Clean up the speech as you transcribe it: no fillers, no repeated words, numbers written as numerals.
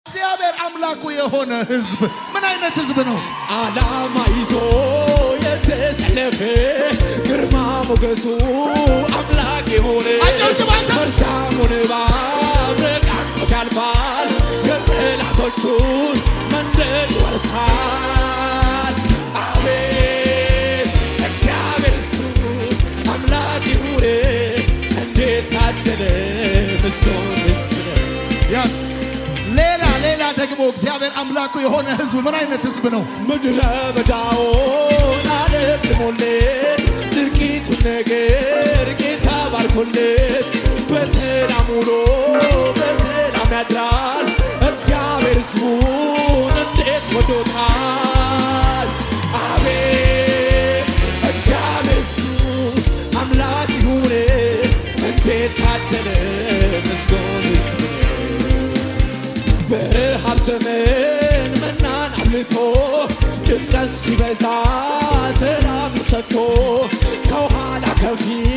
እግዚአብሔር አምላኩ የሆነ ህዝብ ምን አይነት ህዝብ ነው? ዓላማ ይዞ የተሰለፈ፣ ግርማ ሞገሱ አምላክ የሆነ፣ አጨብጭብ አንተ። መርዛሙን እባብ ረጋግጦት ያልፋል፣ የጠላቶቹን መንደር ይወርሳል። አቤት እግዚአብሔር እሱ አምላክ ይሁን፣ እንዴት ታደለ ምስጉን ሕዝብ ነው። ያዝ። ሌላ ሌላ ደግሞ እግዚአብሔር አምላኩ የሆነ ህዝብ ምን አይነት ህዝብ ነው? ምድረ በዳውን አለምልሞለት፣ ጥቂቱን ነገር ጌታ ባርኮለት፣ በሰላም ውሎ በሰላም ያድራል። እግዚአብሔር ሕዝቡን እንዴት ወዶታል! አቤት እግዚአብሔር እሱ አምላክ ይሁን፣ እንዴት ታደለ ምስጉን ሕዝብ ነው። በረሃብ ዘመን መናን አብልቶ፣ ጭንቀት ሲበዛ ሰላም ሰጥቶ፣ ከኋላ ከፊት